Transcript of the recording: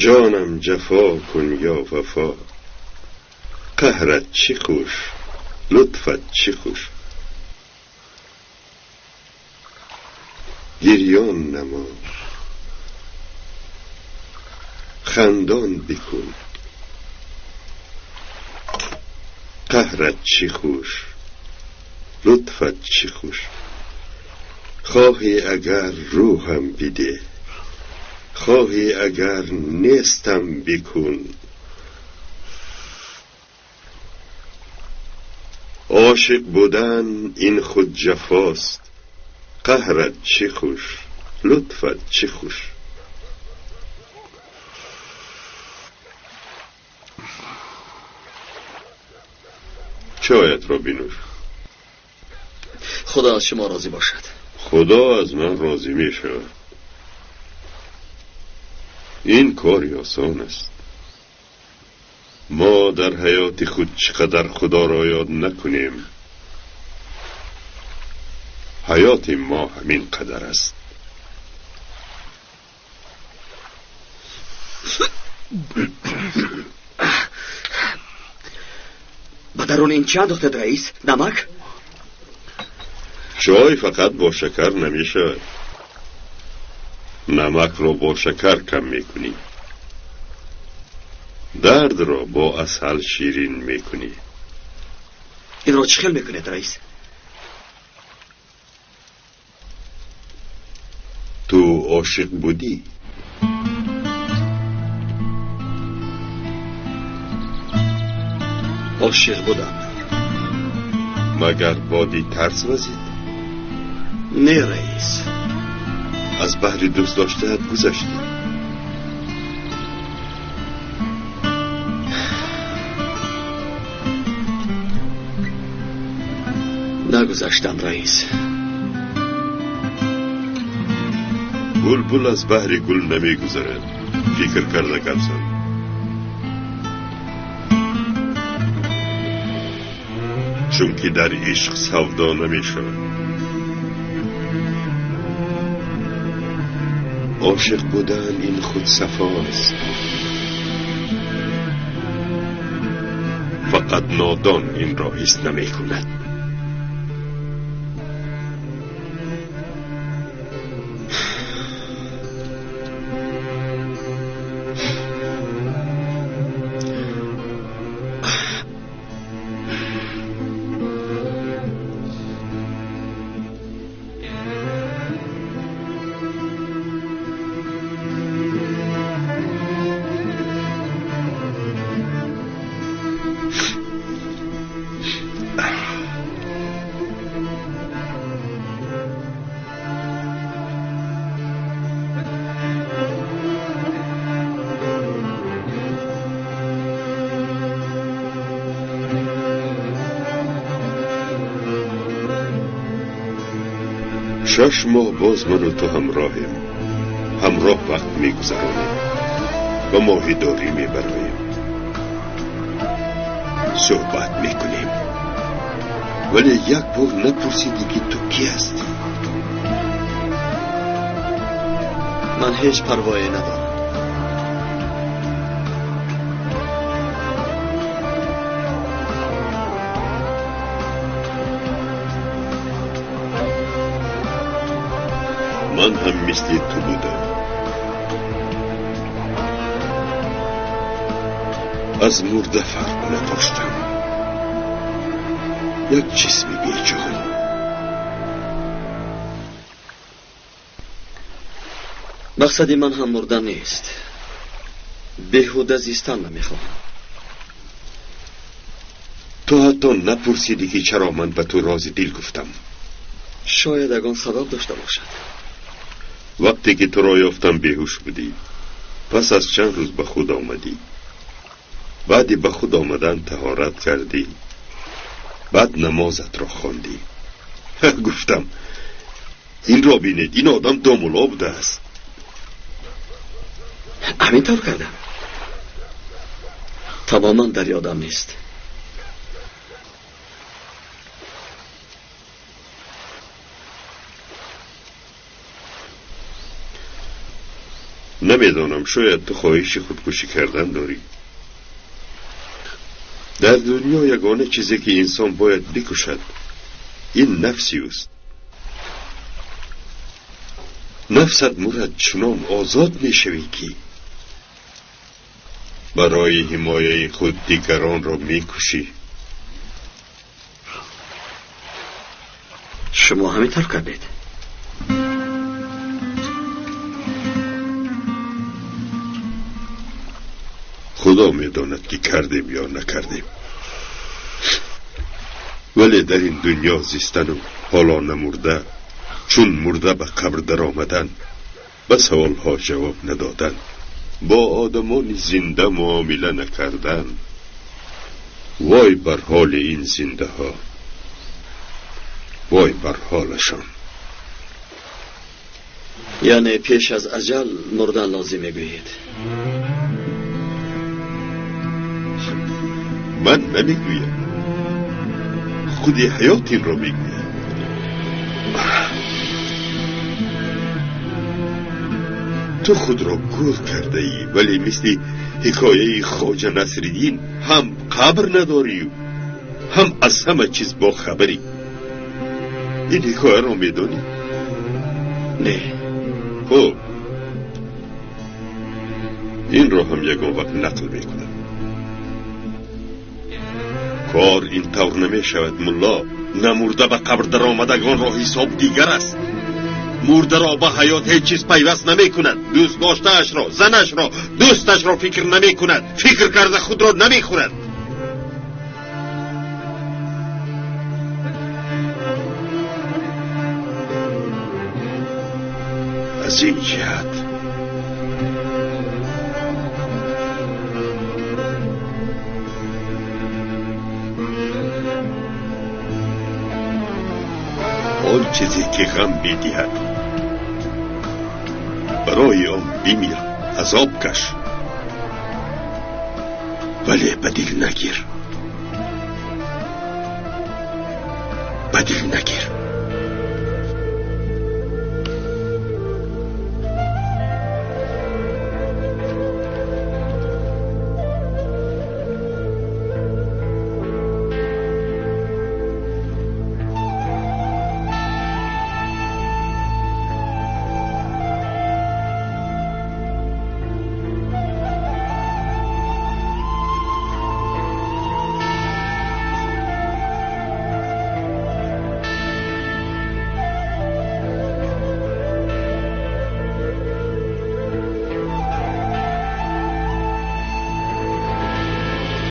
Ҷонам ҷафо кун ё вафо, қаҳрат чӣ хуш, лутфат чӣ хуш. Гирён намо, хандон бикун, қаҳрат чӣ хуш, лутфат чӣ хуш. Хоҳӣ агар рӯҳам бидеҳ, хоҳӣ агар нестам бикун. Ошиқ будан ин худ ҷафост, қаҳрат чӣ хуш, лутфат чӣ хуш. Чойат ро бинӯш. Худо аз шумо розӣ бошад. Худо аз ман розӣ мешавад. Ин кори осон аст. Мо дар ҳаёти худ чӣ қадар Худоро ёд накунем, ҳаёти мо ҳамин қадар аст. Ба дарун ин чӣ андохтед, раис? Намак? Чой фақат бо шакар намешавад. Намакро бо шакар кам мекунӣ, дардро бо асал ширин мекунӣ. Инро чӣ хел мекунед, раис? Ту ошиқ будӣ? Ошиқ будам. Магар боди тарс вазид? Не, раис. Аз баҳри дӯст доштаат гузаштӣ. Нагузаштам, раис. Булбул аз баҳри гул намегузарад. Фикр карда гап зан. Чунки дар ишқ савдо намешавад. Ошиқ будан ин худ сафост. Фақат нодон инро ҳис намекунад. 6 моҳ боз ману ту ҳамроҳем. Ҳамроҳ вақт мегузаронем ва моҳидорӣ мебароем, суҳбат мекунем. Вале як бор напурсидӣ ки ту кӣ ҳастӣ. Ман ҳеҷ парвое надорам. Ман ҳам мисли ту будам. Аз мурда фарқ надоштам. Як ҷисми беҷон. Мақсади ман ҳам мурдан нест. Беҳуда зистан намехоҳам. Ту ҳатто напурсидӣ ки чаро ман ба ту рози дил гуфтам. Шояд ягон сабаб дошта бошад. Вақте ки туро ёфтам беҳуш будӣ. Пас аз чанд рӯз ба худ омадӣ. Баъди ба худ омадан таҳорат кардӣ. Баъд намозатро хондӣ. Гуфтам инро бинед, ин одам домулло будааст. Ҳамин тавр кардам. Тамоман дар ёдам нест. Намедонам, шояд ту хоҳиши худкушӣ кардан дорӣ. Дар дунё ягона чизе ки инсон бояд бикушад, ин нафси ӯст. Нафсат мурад, чунон озод мешавӣ ки барои ҳимояи худ дигаронро мекушӣ. Шумо ҳамин тавр кардед? Худо медонад ки кардем ё накардем. Вале дар ин дунё зистану ҳоло намурда, чун мурда ба қабр даромадан, ба саволҳо ҷавоб надодан, бо одамони зинда муомила накардан, вой бар ҳоли ин зиндаҳо, вой бар ҳолашон. Яъне пеш аз аҷал мурдан лозим мегӯед? Ман намегӯям, худи ҳаёт инро мегӯяд. Ту худро гӯр кардаӣ, вале мисли ҳикояи Хоҷа Насриддин ҳам қабр надорию ҳам аз ҳама чиз бохабарӣ. Ин ҳикояро медонӣ? Не. Хуб, инро ҳам ягон вақт нақл мекунам. Кор ин тавр намешавад, мулло. Намурда ба қабр даромадагонро ҳисоб дигар аст. Мурдаро ба ҳаёт ҳеҷ чиз пайваст намекунад. Дӯст доштаашро, занашро, дӯсташро фикр намекунад. Фикр карда худро намехӯрад. Аз ин ҷиҳат он чизе ки ғам медиҳад, барои он бимир, азоб каш, вале ба дил нагир, ба дил нагир.